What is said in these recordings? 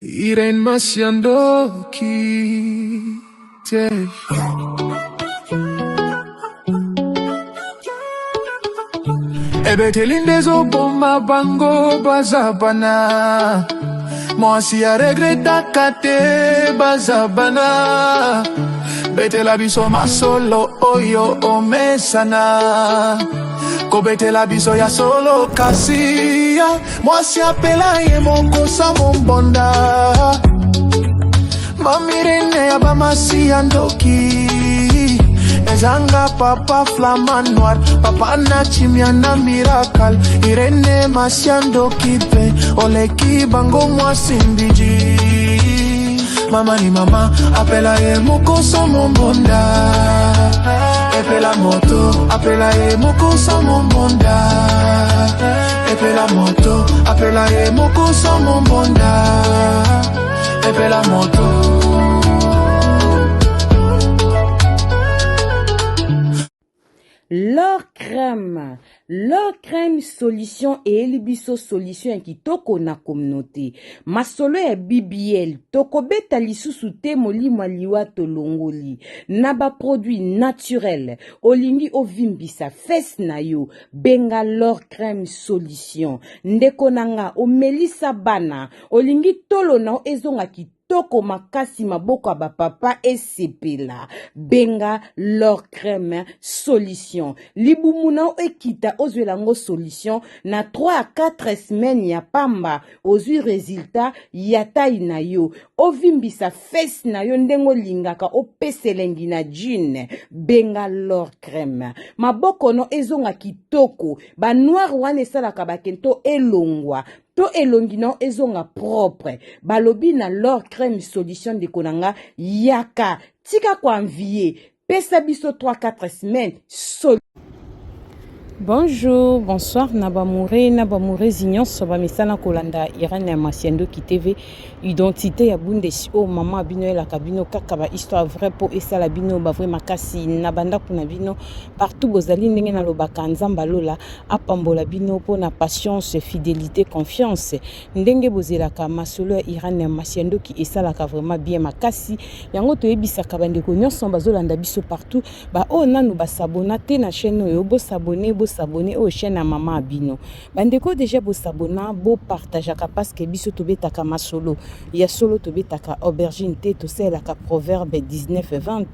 Irene Masiandoki te. Ebeteli nde ezoboma bango baza bana. Mwasi aregretaka te baza bana. Betela biso masolo oyo omesana. Kobetela biso ya solo kasi ya mwasi apela ye moko sa mombonda. Mamirene ya bamasi ya ndoki ezanga papa flama noir papa na chimia na miracle Irene masia ndoki pe oleki bango mwasi mbiji mama ni mama apela ye mokoso mombonda epela moto apela ye mokoso mombonda epela moto apela ye mokoso mombonda epela moto. L'or crème, l'or crème solution eyeli biso solution ya kitoko na communauté. Masolo ya BBL tokobeta lisusu te molimo ya liwa tolongoli na ba produits naturels. Olingi ovimbisa fesse na yo, benga l'or crème solution. Ndeko na nga omelisa bana, olingi tolo na yo ezonga kitoko kitoko makasi maboko ya bapapa esepela benga lor crème solution libumu na yo ekita ozwela yango solution na 3 à 4 semaine ya pamba ozwi resultat ya tai na yo ovimbisa fesse na yo ndenge olingaka opesa elengi na jean benga lor crème maboko no ezonga kitoko banoir wana esalaka bakento elongwa to elongi na yo ezonga propre balobi na lor crème solution ndeko na nga yaka tika koenvie pesa biso 3 4 semaines sol Bonjour, bonsoir na bamoure na bamourezi nyonso bamesana kolanda Irene ya Masiandoki TV identité ya Bundesi oyo mama bino elaka bino kaka ba histoire vrai po esala bino ba vrai makasi na bandako na bino partout bozali ndenge nalobaka Nzambe alola apambola bino mpo na patience, fidelite, confiance ndenge bozelaka masolo ya Iran ya Masiandoki esalaka vraiment bien makasi yango toyebisaka bandeko nyonso bazolanda biso partout ba oyo nanu basabona te na chaîne oyo bosabone bosabone oyo chaîne ya mama bino bandeko deja bosabona bopartageaka parce que biso tobetaka masolo ya solo tobetaka aubergine te tosalelaka proverbe 19 20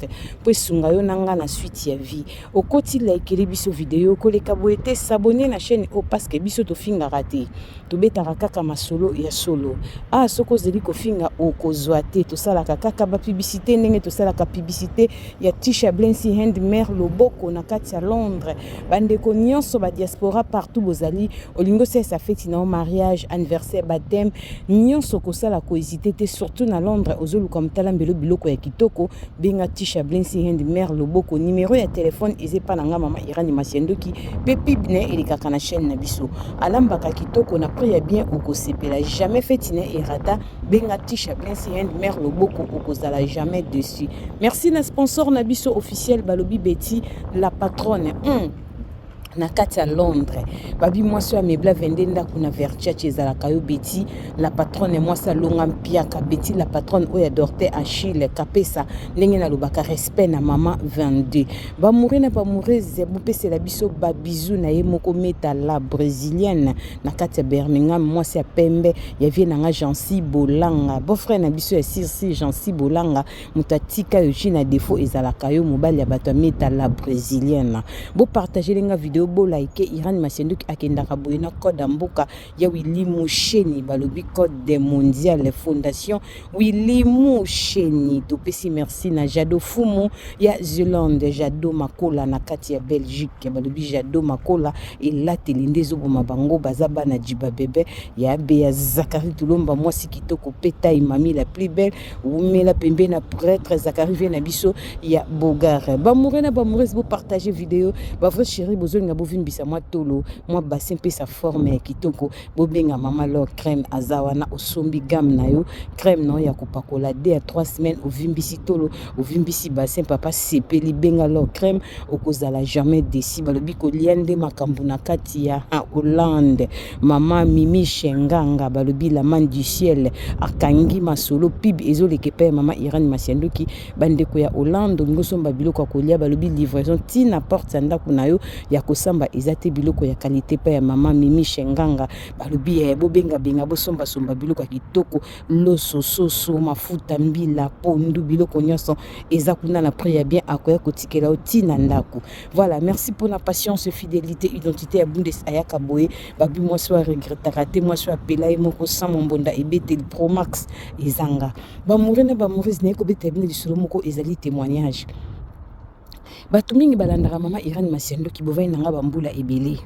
mpo esunga yo na nga na suite ya vie Okoti likele biso video koleka boye te s'abonner na chaîne oyo parce que biso tofingaka te tobetaka kaka masolo ya solo ah soki ozali kofinga okozwa te tosalaka kaka ba publicité ndenge tosalaka publicité ya Tisha Blensi Hand Mère loboko na kati ya Londres bandeko nyonso ba diaspora partout bozali olingi osalisa feti na yo mariage anniversaire baptême nyonso kosala ko hésiter te surtout na Londres ozoluka motala mbelo biloko ya kitoko benga Tisha Blessing Hand mère loboko numero ya telefone eza epa na nga mama Irani Masiandoki pe pub na ye elekaka na chaîne na biso alambaka kitoko na prix ya bien okosepela jamais feti na erata benga Tisha Blessing Hand mère loboko okozala jamais dessus merci na sponsor na biso officiel balobi Betty la patronne Na kati ya Londres babi mwasi oyo amebla 22 ndako na Verchache ezalaka yo Betty la patronne mwasi alonga mpiaka Betty la patronne oyo ya Dorte Achille Kapesa ndenge nalobaka respect na mama 22 bamoure na bamoureuse bopesela biso ba bisous na ye moko meta la brésilienne na kati ya Birmingham mwasi ya pembe ya vie na nga Jancy Bolanga beau frère na biso ya Sirsi Jancy Bolanga Moto atika yo na defaut ezalaka yo mobali ya bato ya meta la brésilienne. Bo partager nga video bo like Iran Masianduki akendaka boye na code ya mboka ya Willy Musheni balobi code de mondial fondation Willy Musheni. Topesi merci na Jado Fumu ya Zelande Jado Makola na kati ya Belgique balobi Jado Makola elateli nde ezoboma bango baza bana jiba bebe ya Bea Zakari Tulomba mwasi kitoko pe taille mami la plus belle Wumela pembe na prêtre Zacharie vie na biso ya Bogar. Ba moureux na ba moureuses bo partager vidéo, ba vrai chérie bozolinga Bozolinga bovimbisa mwa tolo, mwa bassin mpesa forme ya kitoko, bobenga mama Lor Crème, aza wana. Osombi gamme na yo, crème na yo ya kopakola 2 à 3 semaines, ovimbisi tolo, ovimbisi bassin, papa sepeli. Benga Lor Crème, okozala jamais déçu. Balobi kolia nde makambo na kati ya Hollande. Mama Mimi Shenganga, balobi la main du ciel akangi masolo, pub ezoleka epai ya mama Irene Masiandoki. Bandeko ya Hollande, olingi osomba biloko ya kolia, balobi livraison ntina porte ya ndako na yo, ya kosamba eza te, biloko ya qualité epai ya mama Mimi Shenganga. Balobi bobengabenga, bosombasomba biloko ya kitoko, loso, soso, mafuta, mbila, pondu, biloko nyonso eza kuna na prix ya bien, akoya kotikela yo ntina ndako. Voilà, merci pour la patience, fidélité, identité ya Bundes ayaka boye. Babi mwasi oyo aregretaka te, mwasi oyo apela ye moko sans mombonda, ebeteli Promax ezanga bamoure na bamoureuse. Naye kobetela bino lisolo moko, ezali témoignage. Bato mingi balandaka mama Irene Masiandoki, bovai na nga bambula ebele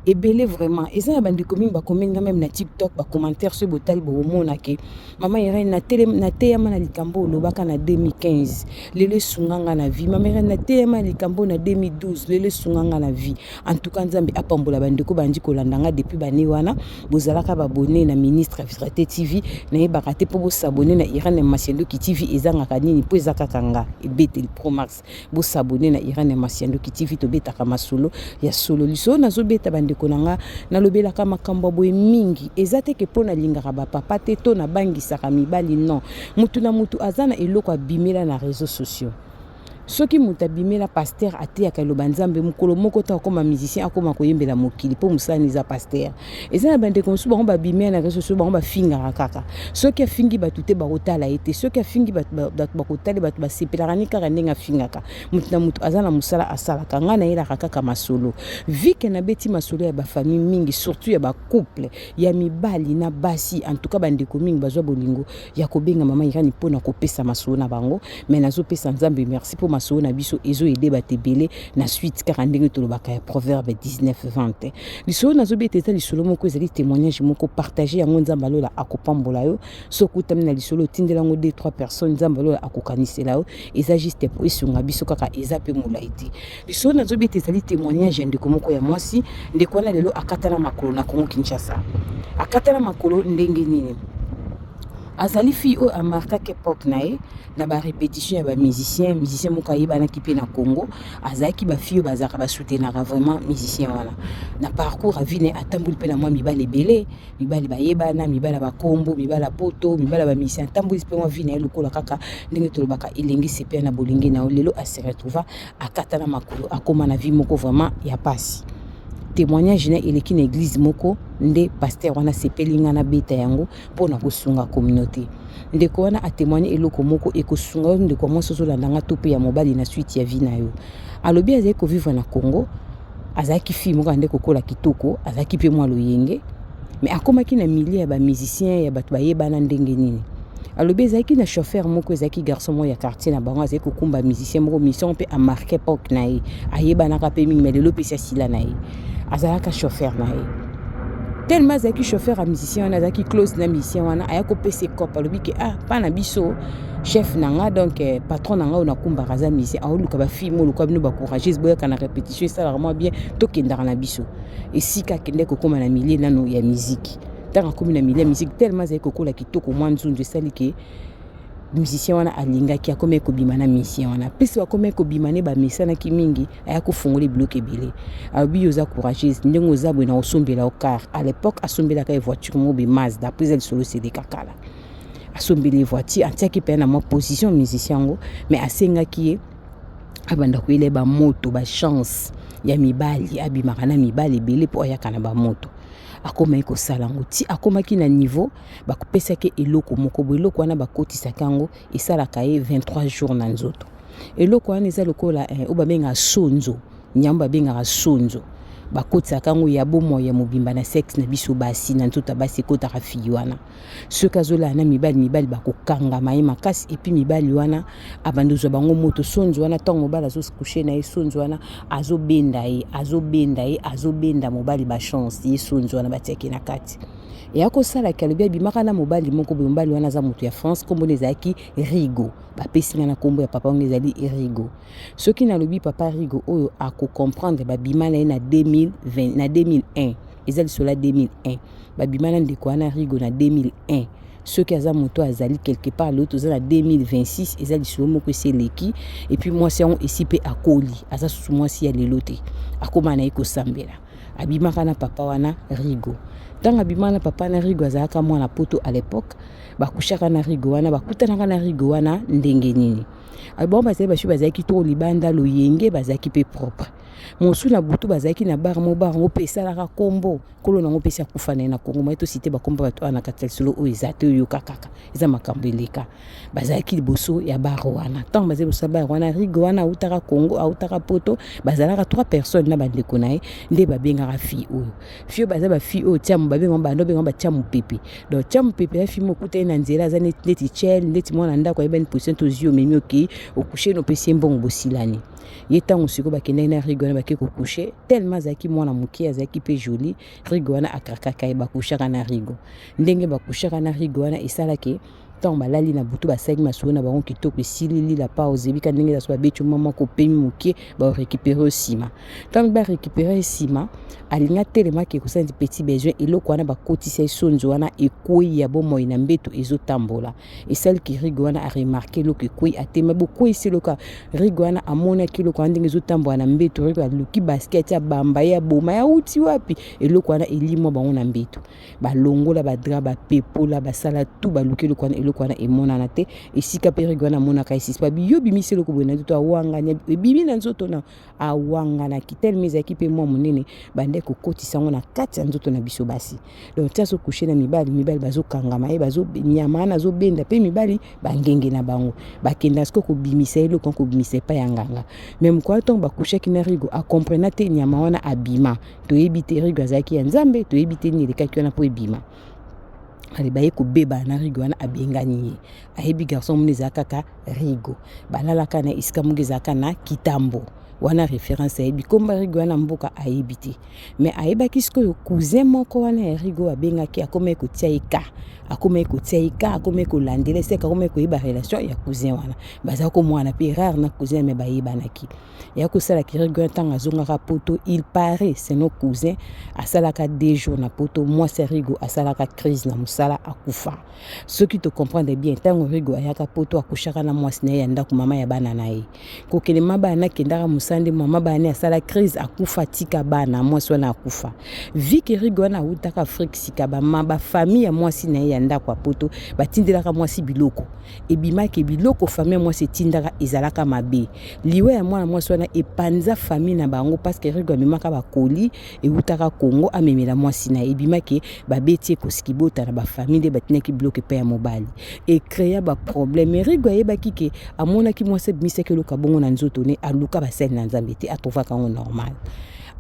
ebele. Vraiment, eza na bandeko mingi bakomeli nga même na TikTok, bacommentaire. Soki botali, bokomona ke mama Irene, nateyama na likambo olobaka na 2015, lelo esunga nga na vie. Mama Irene, nateyama na likambo na 2012, lelo esunga nga na vie. En tout cas, Nzambe apambola bandeko bandi kolanda nga depuis bane wana. Bozalaka babone na Ministre Vérité TV, nayebaka te mpo bosabone na Irene Masiandoki TV ezangaka nini, mpo eza kaka nga ebeteli Promax. Bosabone na Irene Masiandoki TV, tobetaka masolo ya solo. Lisolo nazobeta, bandeko na nga, nalobelaka makambo ya boye mingi. Eza te ke mpo nalingaka bapapa te to nabangisaka mibali, non. Mutu na mutu aza na eloko abimela na réseaux sociaux. Soki moto abimela pasteur, ateyaka eloba Nzambe, mokolo moko te akóma musicien, akóma koyembela mokili, mpo mosala eza pasteur. Eza na bandeko mosusu, bango babimela na réseau sociaux, bango bafingaka kaka. Soki afingi bato te, bakotala ye te. Soki afingi bato, bakotala. Bato basepelaka ni kaka ndenge afingaka. Motu na motu aza na mosala asalaka. Ngai nayelaka kaka masolo. Vike nabeti masolo ya bafamille mingi, surtout ya bacouple ya mibali na basi. En tout cas, bandeko mingi bazwa bolingo ya kobenga mama Irani mpona kopesa masolo na bango. Mais nazopesa Nzambe merci mpo masolo na biso ezoyede bato ebele na suite, kaka ndenge tolobaka ya Proverbe 19 20. Lisolo nazobeta eza lisolo moko, ezali témoignage moko. Partage yango, Nzambe alola akopambola yo. Soki okutami na lisolo, otindela yango 2 3 personnes, Nzambe alola akokanisela yo. Eza juste po esunga biso kaka, eza mpe molai te. Lisolo nazobeta ezali témoignage ya ndeko moko ya mwasi. Ndeko wana lelo akatana makolo na Kongo Kinshasa. Akatana makolo ndenge nini? Azali fille oyo amarkaki époque na ye na barépétition ya bamusicien. Musicien moko ayebanaki mpe na Congo, azalaki bafille oyo bazalaka basoutenaka vraiment musicien wana. Na parcours ya vie na ye, atamboli mpe na mwa mibali ebele, mibali bayebana, mibali ya bakombo, mibali ya poto, mibali ya bamusicien. Atamboli mpe mwa vie na ye lokola kaka ndenge tolobaka, elengi sepela na bolingi na yo. Lelo ase retrouva akata na makolo, akóma na vie moko vraiment ya pasi. Témoignage na eleki na église moko nde pasteur wana asepeli nga nabeta yango mpona kosunga communauté. Ndeko wana atémoigne eloko moko ekosunga yo, ndeko mwasi ozolanda nga to mpe ya mobali, na suite ya vie na yo. Alobi azali kovivre na Congo, azalaki fille moko ande kokola kitoko, azalaki mpe mwa loyenge, mais akomaki na milieu ya bamusicien, ya bato bayebana. Ndenge nini? Alobi ezalaki na chauffeur moko, ezalaki garçon moko ya quartier na bango, azalaki kokumba musicien moko. Musicien mpe amarke époque na ye, ayebanaka mpe mingi, mais lelo mpe esi asila na ye. Azalaka chauffeur na ye. Tellement azalaki chauffeur ya musicien wana, azalaki close na musicien wana, aya kopesa ekope. Alobi ke ah, mpa na biso, chef na nga, donc patron na nga oyo nakumbaka aza musicien, aoluka bafille mo lokola bino bacourageuse, boyaka na répétition, esalaka mwa bien, tokendaka na biso. Esika akendaki kokóma na milieu nano ya miziki, ntango akómi na milieu ya musique, tellement azali kokola kitoko, mwa nzunzu esali ke musicien wana alingaki, akomi kobima na musicien wana. Mpesi bakomi kobima, ne bamesanaki mingi, aya kofungola biloko ebele. Alobi: "Yo oza courageuse, ndenge oza boye, na osombela yo car." À l'époque asombelaka ye voiture moko be Mazda. Apres eza lisolo eseleka kala. Asombeli ye voiture, atiaki mpe na mwa position musicien yango, mais asengaki ye abanda koyela ye bamoto, bachance ya mibali, abimaka na mibali ebele mpo ayaka na bamoto. Akomaki kosala yango ti akomaki na niveau bakopesaki eloko moko boye. Eloko wana bakotisaka yango, esalaka ye 23 jours na nzoto. Eloko wana eza lokola oyo babengaka sonzo, nyambo babengaka sonzo. Bakotisaka yango ya bomoi ya mobimba na sexe na biso basi, na nzoto ya basi ekotaka fille wana. Soki azolala na mibali, mibali bakokangama ye makasi. Et puis mibali wana abandi ozwa bango moto. Sonzo wana, ntango mobali azocoucher na ye, sonzo wana azobenda ye, azobenda ye, azobenda mobali bachance ye. Sonzo wana batiaki na kati eya kosalaki. Alobi abimaka na mobali moko boye. Mobali wana aza moto ya France, nkombo ezalaki Rigo. Bapesi nga na nkombo ya papa wango, ezali Rigo. Soki nalobi papa Rigo oyo, akocomprendre. Babima na ye na 2020, na 2001. Eza lisolo ya 2001. Babima na ndeko wana Rigo na 2001. Soki aza moto azali quelque part, lelo toza na 2026, eza lisolo moko esi eleki. Et puis mwasi yango esi mpe akoli, aza susu mwasi ya lelo te, akóma na ye kosambela. Abimaka na papa wana Rigo. Ntango abimaka na papa na Rigo, azalaka mwana Poto à l'époque. Bacouchaka na Rigo wana, bakutanaka na Rigo wana ndenge nini? Bango bazali basui, bazalaki to libanda loyenge, bazalaki mpe propre. Mosu na butu bazalaki na bar mo, bar yango mpe esalaka nkombo, nkolo nango mpe esi akufa na ye na Kongo. Moye tosite bakombo bato wana na kati ya lisolo oyo eza te, oyoka kaka, eza makambo eleka. Bazalaki liboso ya bar wana. Ntango bazali liboso ya bar wana, Rigo wana autaka Kongo, autaka Poto, bazalaka trois personnes na bandeko na ye nde babengaka fille oyo. Fille oyo baza bafille oyo tia, babengaka bando, benga batia mopepe. Donc tia mopepe ya fille moko okuta ye na nzela, aza neti chel, neti mwana ndako, ayebani position, tozwi, omemi, okei, ocoucher, opesi ye mbongo, bosilani. Ye ntango sikoyo bakendaki na Rigo wana, bake kocoucher, tellement azalaki mwana moke, azalaki mpe joli, Rigo wana akrakaka ye. Bacouchaka na Rigo. Ndenge bacouchaka na Rigo wana, esalaki ntango balali na butu, basali masolo na bango kitoko, esili lila pa ozebika ndenge eza so, babeti mwa moko, opemi moke, barécupérer nsima. Ntango barécupérer nsima, alingi atelemaki kosala neti petit besoin. Eloko wana bakotisa ye, sonzo wana ekwei ya bomoi na mbeto, ezotambola. Esaliki Rigo wana aremarquer eloko ekwei, atema bokweyisi eloko. Rigo wana amonaki eloko wana ndenge ezotambola na mbeto. Rigo aluki basket, abamba ye, aboma ye. Awuti wapi eloko wana? Elimwa bango na mbeto, balongola badraps, bapepola, basala tu, baluki eloko wana, eloko wana emonana te esika. Mpe Rigo wana amonaka esisi babi yo bimisi eloko boye na nzoto, awangani, ebimi na nzoto na awanganaki telema. Ezalaki mpe mwa monene, bande kokotisa yango na kati ya nzoto na biso basi. Donc ti azocoucher na mibali, mibali bazokangama ye, nyama wana azobenda mpe mibali bangenge na bango. Bakenda sikoyo kobimisa eloko, kobimisa epai ya nganga. Mais mokolo ntongo bacouchaki na Rigo, acomprena te nyama wana abima. Toyebi te, Rigo azalaki ya Nzambe, toyebi te nini elekaki wana mpo ebima. Ale baye kobeba na Rigo wana, abengani ye. Ayebi garçon moni ezala kaka Rigo, balalaka na esika moko ezalaka na Kitambo wana, référence. Ayebi komba Rigo wana, mboka ayebi te, mais ayebaki sikoyo cousin moko wana ya Rigo abengaki. Akomaki kotia ye ka, akomaki kotia ye ka, akomaki kolandela eseka, akomaki koyeba relation ya cousin wana. Baza komwana mpe rare na cousin, mais bayebanaki. Ya kosalaki Rigo wana, ntango azongaka Poto, il paraît, selon cousin, asalaka 2 jours na Poto, mwasi ya Rigo asalaka crise na mosala, akufa. Soki tocomprendre bien, ntango Rigo ayaka Poto, acouchaka na mwasi na ye ya ndako, mama ya bana na ye. Kokende ma bana, akendaka mosala nde mama bana asala crise, akufa, tika bana, mwasi wana akufa. Vu que Rigo wana awutaka Afrique sika, bama bafamille ya mwasi na ye ya ndako ya Poto batindelaka mwasi biloko. Ebimaki biloko famille ya mwasi etindaka ezalaka mabe. Liwa ya mwana mwasi wana epanza famille na bango, parce que Rigo amemaka bakoli ewutaka Congo, amemela mwasi na ye. Ebimaki babeti ekosiki bota na bafamille nde batindaki biloko epai ya mobali, ecréa baproblème. Rigo ayebaki ke amonaki mwasi abimisaki eloko bongo na nzoto ne, aluka basali na Nzambe te, atrouvaka yango normal.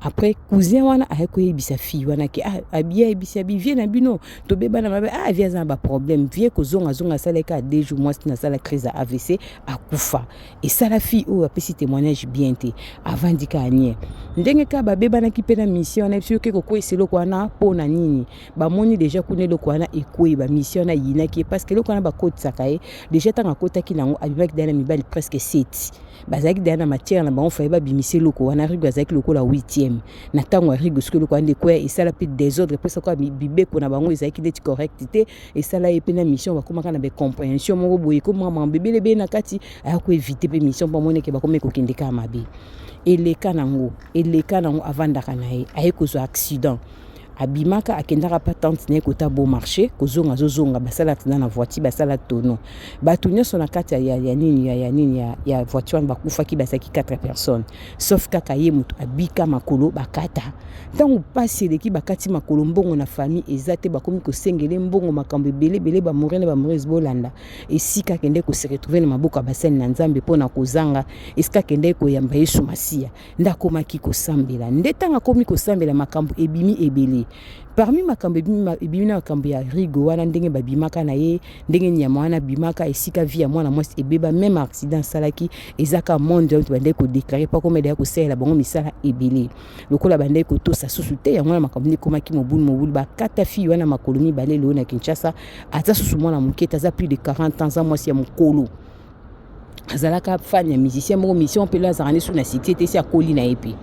Après, cousin wana aye koyebisa fille wana ke ah, abi ayebisi abi vieux na bino tobebana mabe. Ah, vieux aza na baproblème, vieux kozongazonga, asalaki a 2 jours, mwasi nasala crise ya AVC, akufa. Esala fille oyo apesi témoignage bien te, avandi kaka nie. Ndenge kaka babebanaki mpe na mission wana, biso yoke kokweyisa eloko wana mpo na nini? Bamoni déjà kuna eloko wana ekwei. Bamission wana ayinaki ye parce que eloko wana bakotisaka ye déjà. Ntango akotaki nango, abimaki déjà na mibali presque 7, bazalaki déjà na matière na bango, faye babimisa eloko wana. Rigo azalaki lokola 8e na ntango ya Rigo. Soki eloko wana ekweya, esala mpe désordre, epesaka bibeko na bango ezalaki neti correct te. Esala ye mpe na mission bakomaka na bacompréhension moko boye, ekomaka makambo ebelebele na kati. Aya koéviter mpe mission mpo amoneke bakomi kokende kaka mabe. Eleka nango, eleka nango, avandaka na ye, aye kozwa accident. Abimaka, akendaka pa tante na ye kota Beau Marché, kozonga azozonga, basala accident na voiture, basala tonneau. Bato nyonso na kati ya nini ya nini ya voiture wana bakufaki, bazalaki 4 personnes, sauf kaka ye moto abika. Makolo bakata. Ntango mpasi eleki, bakati makolo, mbongo na famille eza te, bakomi kosengele mbongo, makambo ebele ebele. Baamoureux na baamoureuse, bolanda esika akende kose retrouver na maboko ya basali na Nzambe mpona kozanga esika akende koyamba Yesu Masiya. Nde akomaki kosambela. Nde ntango akomi kosambela, makambo ebimi ebele. Parmi makambo ebimi na makambo ya Rigo wana, ndenge babimaka na ye, ndenge nyama wana abimaka, esika vie ya mwana mwasi ebeba, même accident asalaki, ezaka monde oyo bandeki kodéclarer mpo akomeda ya kosalela bango misala ebele. Lokola bandeki kotosa susu te, yango wana makambo nde ekomaki mobulu mobulu. Bakata fille wana makolo mibale. Lelo na Kinshasa aza susu mwana moke te, aza plus de 40 ans, aza mwasi ya mokolo. Azalaka fan ya musicien moko, musicien mpe azalaka nde su na succès te, esi akoli na ye. Mpe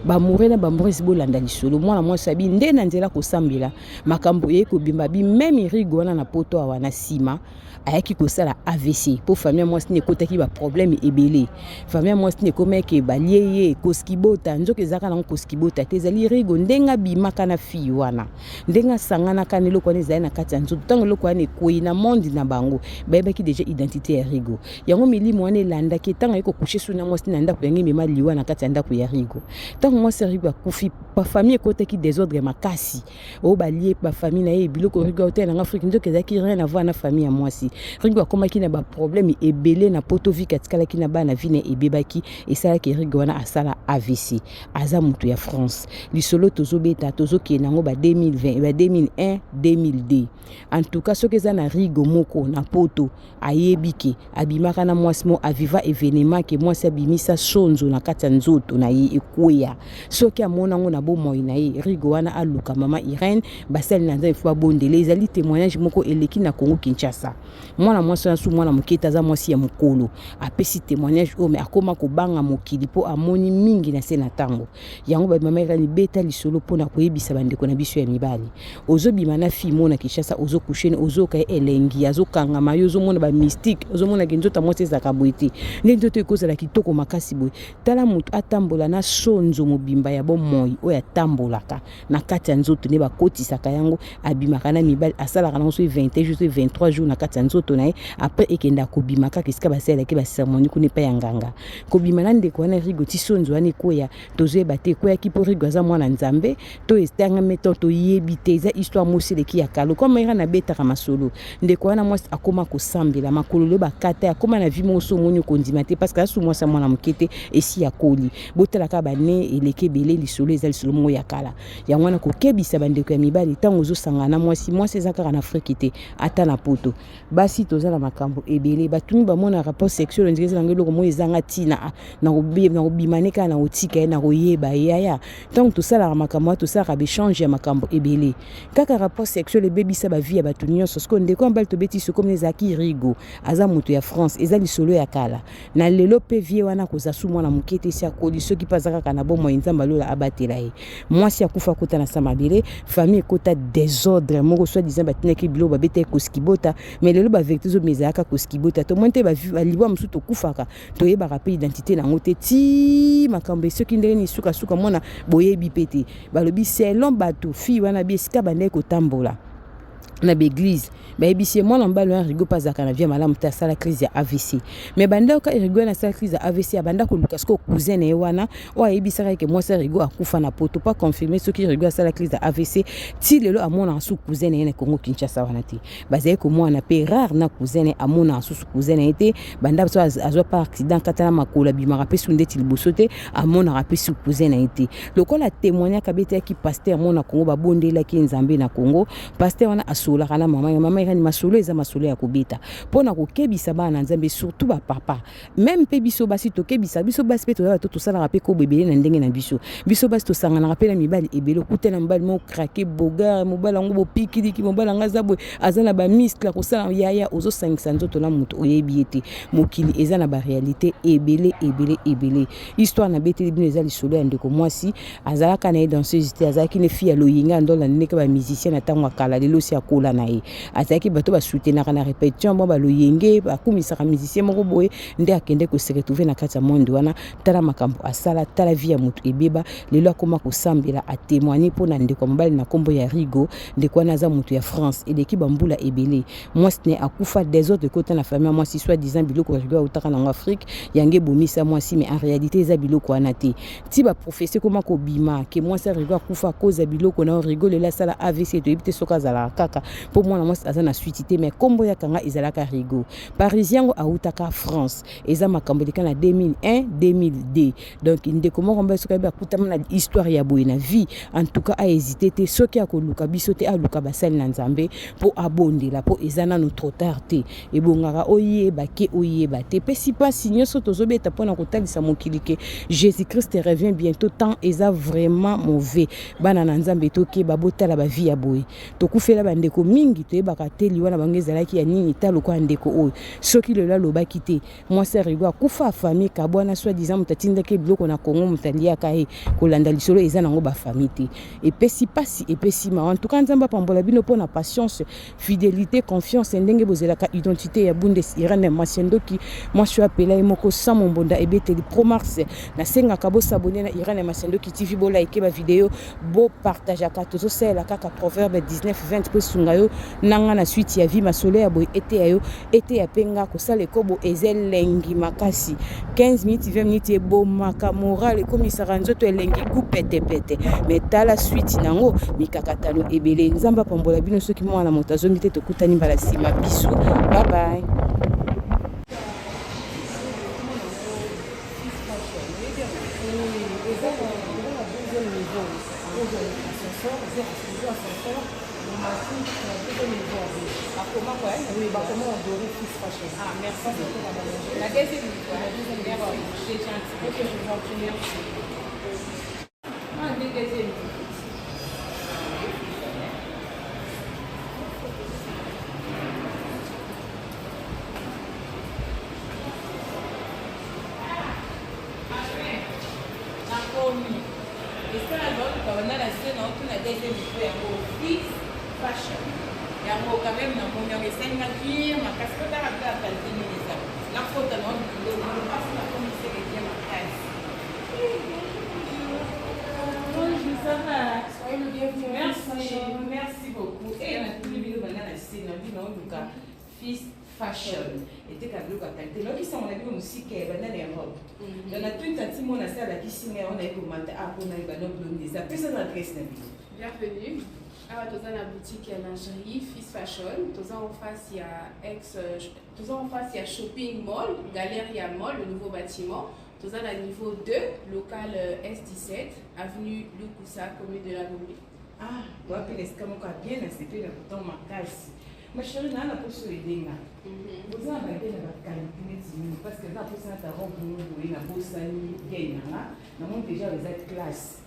baamoureux na baamoureuse, bolanda lisolo. Mwana mwasi abi nde na nzela kosambela, makambo eye kobimba bi même Rigo wana na Poto awa. Na nsima ayaki kosala AVC mpo famille ya mwasi nde ekotaki baproblème ebele. Famille ya mwasi nde ekomaki balie ye koskibota, nzoka ezalaka nango koskibota te, ezali Rigo. Ndenge abimaka na fille wana, ndenge asanganaka na eloko wana ezali na kati ya nzoto, ntango eloko wana ekwei na monde na bango, bayebaki déjà identité ya Rigo. Yango milimo wana elandaki. Ntango aye kocoucher su na mwasi na ndako, yango emema liwa na kati ya ndako ya Rigo. Ntango mwasi ya Rigo akufi, bafamille ekotaki désordre makasi. Oyo balie bafamille na ye biloko, Rigo aotala nanga Afrique, nzoka ezalaki rien à voir na famille ya mwasi. Rigo akomaki na baproblème ebele na Poto. Vike atikalaki na bana, vie na ebebaki, esalaki Rigo wana asala AVC. Aza moto ya France. Lisolo tozobeta, tozokende yango ba 2020, ba 2001, 2002. En tout cas, soki eza na Rigo moko na Poto ayebi ke abimaka na mwasi mo aviva événement ke mwasi abimisa sonzo na kati ya nzoto na ye ekweya, soki amona yango na bomoi na ye, Rigo wana aluka mama Irene, basali na Nzambe, fo babondele. Ezali témoignage moko eleki na Congo Kinshasa. Mwana mwasi wana su mwana moke te, aza mwasi ya mokolo. Apesi témoignage oyo, me akóma kobanga mokili mpo amoni mingi na se na ntango yango. Bamama Irene, beta lisolo mpona koyebisa bandeko na biso ya mibali. Ozobima na fille mo na Kinshasa, ozocoucher, ozoyoka ye elengi, azokangama yo, ozomona bamystique, ozomonaki nzoto ya mwasi ezalaka boye te, nde nzoto ekozala kitoko makasi boye. Tala, moto atambola na sonzo mobimba ya bomoi oyo atambolaka na kati ya nzoto, nde bakotisaka yango, abimaka na mibali, asalaka nango soki 21 jours, soki 23 jours na kati ya nzoto na ye. Après ekendaka kobima kaka esika basalelaki bacérémonie kuna epai ya nganga. Kobima na ndeko wana Rigo ti sonzo wana ekweya, tozoyeba te ekweyaki mpo Rigo aza mwana Nzambe to etangami to toyebi te. Eza histoire mosi eleki ya kala. Okoma era nabetaka masolo, ndeko wana mwasi akóma kosambela, makolo lelo bakata, akóma na vie moko so omoni okondima te, parce que asu mwasi ya mwana moke te, esi akoli. Botalaka bane eleki ebele. Lisolo eza lisolo moko ya kala. Yango wana kokebisa bandeko ya mibali, ntango ozosangana na mwasi, mwasi eza kaka na Afrique te, ata na Poto basi toza na makambo ebele. Batuni bamona rapport sexuel ondire eza nango eloko moko ezanga ntina, na kobima ne kaka na kotika ye na koyeba yaya. Ntango tosalaka makambo wana, tosalaka baéchange ya makambo ebele. Kaka rapport sexuel ebebisa bavie ya bato nyonso. Sikoyo ndeko ya mobali, tobeti sokomi, ezalaki Rigo, aza moto ya France. Eza lisolo ya kala. Na lelo mpe vie wana kozwa su mwana moke te, esi akoli. Soki mpe aza kaka na bomoi, Nzambe alola abatela ye. Mwasi akufa, akota na sa mabele, famille ekota désordre moko. Soi disant batinaki biloko, babetaki koskibota, mais lelo bavérité ezobima, ezalaka koskibota. Tomoni te balibwa mosusu tokufaka, toyebaka mpe identité nango te, ti makambo soki ndenge nini sukasuka mwana boyebi mpe te. Balobi selon bato, fille wana bi esika bandeki kotambola na baéglise, bayebisi ye mwana mobali wana Rigo mpe azalaka na vie malamu te, asala crise ya AVC. Mais bandaka Rigo wana asala crise ya AVC, abanda koluka sikoyo cousin na ye wana oyo ayebisaka eke mwasi ya Rigo akufa na Poto, po aconfirmer soki Rigo asala crise ya AVC. Ti lelo amonaka su cousin na ye na Congo Kinshasa wana te. Bazali komwana mpe rare na cousin na ye, amonaka susu cousin na ye te. Banda so azwa pa accident, kata na makolo, abimaka mpe su ndeti liboso te, amonaka mpe su cousin na ye te. Lokola témoignaka, abetaki pasteur mo na Congo, babondelaki Nzambe na Congo. Pasteur wana asololaka na mama ya mama Irani. Masolo eza masolo ya kobeta mpona kokebisa bana na Nzambe, surtout bapapa. Même mpe biso basi, tokebisa biso basi mpe toza bato tosalaka mpe kobo ebele na ndenge na biso. Biso basi tosanganaka mpe na mibali ebele. Okuta na mobali moko krake bogar, mobali yango bopikiliki, mobali yango aza boye, aza na bamuscle akosala. Yaya, ozosangisa nzoto na moto oyebi ye te. Mokili eza na baréalité ebele ebele ebele. Histoire nabeteli bino eza lisolo ya ndeko mwasi azalaka na ye danseuse te, azalaki ne fille ya loyinga ndola ndenge bamusicien na ntango ya kala. Lelo si akola. akola na ye. Azalaki bato basoutenaka na répétition, mwa baloyenge, bakumisaka musicien moko boye, nde akende ko se retrouver na kati ya monde wana. Tala makambo asala, tala vie ya moto ebeba. Lelo akoma kosambela, atémoigne mpo na ndeko ya mobali na nkombo ya Rigo. Ndeko wana aza moto ya France, eleki bambula ebele. Mwasi ne akufa, désordre ekota na famille ya mwasi, soit disant biloko Rigo autaka nango Afrique, yango ebomisa mwasi, mais en réalité eza biloko wana te. Ti baprophétie ekoma kobima ke mwasi ya Rigo akufa koza biloko na yo. Rigo lelo asala AVC, toyebi te soki azalaka kaka mpo mwana mwasi aza na suite te, mais nkombo ya kanga ezalaka Rigo Parisien. Yango autaka France, eza makambo eleka na 2001 2002. Donc ndeko moko mbe soki ayebi akutama na histoire ya boye na vie, en tout cas ahésite te. Soki akoluka biso te, aluka basali na Nzambe mpo abondela, mpo eza nano trop tard te. Ebongaka oyeba ke oyeba te. Epesi mpasi nyonso tozobeta mpona kotalisa mokili ke Jésus Christ revient bientôt. Temps eza vraiment mauvais. Bana na Nzambe, tokeba, botala bavie ya boye. Tokufela bandeko mingi, toyebaka te liwa na bango ezalaki ya nini. Ta lokola ndeko oyo, soki lelo alobaki te, mwasi ya Rigo akufa, famille kabwana, soit disant moto atindaki biloko na Kongo, moto aliaka ye. Kolanda lisolo eza nango bafamille te. Epesi mpasi, epesi mawa. En tout cas, Nzambe apambola bino mpona patience, fidélité, confiance, ndenge bozelaka identité ya Bundes Irene Masiandoki, mwasi oyo apela ye moko sans mombonda ebeteli promars. Nasengaka bos'abonner na Irene Masiandoki TV, bolike bavideo, bopartageaka. Tozosalela kaka Proverbe 19 20 mpo esunga yo nanga na suite ya vie. Masolo ya boye eteya yo, eteya mpe nga. Kosala ekobo eza elengi makasi. 15 minutes, 20 minutes ebomaka moral, ekomisaka nzoto elengi gu petepete, mais tala suite nango, mikakatano ebele. Nzambe apambola bino. Soki mwana moto azongi te, tokutani mbala nsima. Bisu, bye bye. Eza na deuxième niveau, ascenseur, ascenseur omati na deuxième niveau. Bakoma quoi? Oui, bakoma en doré, Fils Fashion. Ah, merci. Ça, c'est pour la manger. La deuxième niveau. La deuxième niveau. Merci, c'est gentil. Ok, je vous en prie, merci. Ah, deuxième niveau. Nakomi esala naoluka banda na se, naotuna deuxième niveau yango, Fils Fashion yango. Quand même namoni yango, esalinga bien makasi. Kotaka mpe ya qualité nini eza nakota na mpasi, nakomi seke bien makasi. Bonjour, ça va? Soyez le bienvenu. Merci, merci beaucoup. E natuni bino banda na se, na bino naoluka Fils Fashion, eteka biloko ya qualité. Nayokisango na bino mosika ya banda na Europe. Donc natuni tanti mona se alakisi ngai wana, ye komata a mpona yeba noblomi eza. Pesa na adresse na bino. Bienvenue. Awa toza na boutique ya lingerie Fils Fashion. Toza en face ya ex, toza en face ya shopping mall, Galeria Mall, le nouveau bâtiment. Toza na niveau 2, local S17, avenue Lukusa, commune de la Gombe. Ah, wapi na esika moko ya bien, nasepeli na bouton makasi. Ma chérie, naa na poso edenga boza na bagaine na baqualité neti nini? Parce que eza na posa nata robe moko boye, nabosani gaine nanga, namoni déjà eza classe.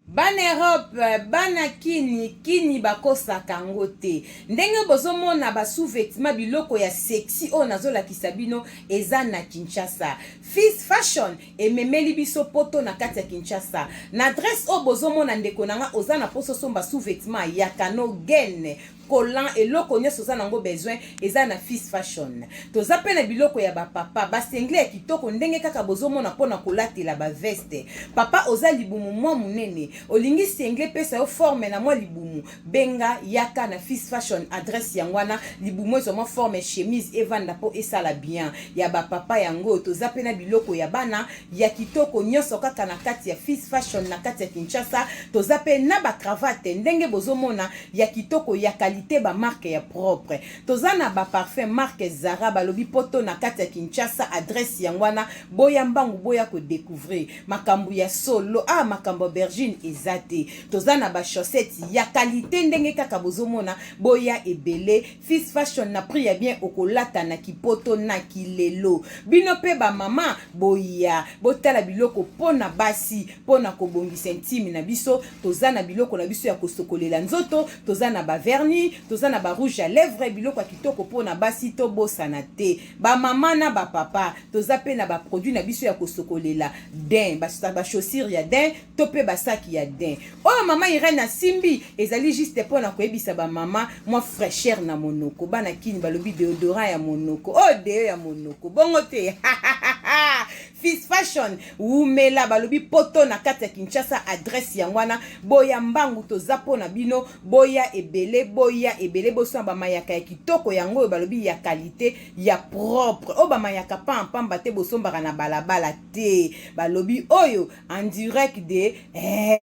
Bana Europe, bana kini kini, bakosaka yango te. Ndenge bozomona basous-vêtement, biloko ya sexy oyo nazolakisa bino eza na Kinshasa. Fils Fashion ememeli biso poto na kati ya Kinshasa, na adresse oyo bozomona. Ndeko na nga, oza na mposa osomba sous-vêtement ya kano, gaine, collant, eloko nyonso oza nango besoin eza na Fils Fashion. Toza mpe na biloko ya bapapa, basinglet ya kitoko ndenge kaka bozomona mpona kolatela baveste. Papa, oza libumu mwa monene, olingi singlet pesa yo forme na mwa libumu, benga, yaka na Fils Fashion. Adresse yango wana. Libumu ezwa mwa forme, chemise evanda mpo esala bien. Ya bapapa yango, toza mpe na biloko ya bana ya kitoko nyonso kaka na kati ya Fils Fashion na kati ya Kinshasa. Toza mpe na bacravate ndenge bozomona ya kitoko, ya qualité, bamarque ya propre. Toza na baparfum marque Zara. Balobi poto na kati ya Kinshasa, adresse yango wana. Boya mbangu, boya kodécouvrir makambo ya solo. Ah, makambo ya aubergine eza te. Toza na bachaussette ya qualité ndenge kaka bozomona. Boya ebele, Fils Fashion na prix ya bien, okolata na kipoto na kilelo. Bino mpe bamama, boya botala biloko mpo na basi, mpo na kobongisa intime na biso. Toza na biloko na biso ya kosokolela nzoto, toza na bavernis. Vernis, toza na barouge à lèvre, biloko ya kitoko mpona basi. Tobosana te, bamama na bapapa, toza mpe na baproduit na biso ya kosokolela daim, bachaussure ya daim to mpe basaki ya daim. Oyo mama Irene asimbi ezali juste mpona koyebisa bamama mwa fraîcheur na monoko. Bana Kini balobi déodorant ya monoko, oyo deo ya monoko, bongo te. Fils Fashion wumela, balobi poto na kati ya Kinshasa. Adresse yango wana, boya mbangu, toza mpo na bino. Boya ebele, boya ebele, bosomba bamayaka ya kitoko. Yango oyo balobi ya qualité, ya propre, oyo bamayaka pampamba te, bosombaka na balabala te. Balobi oyo en direct de eh.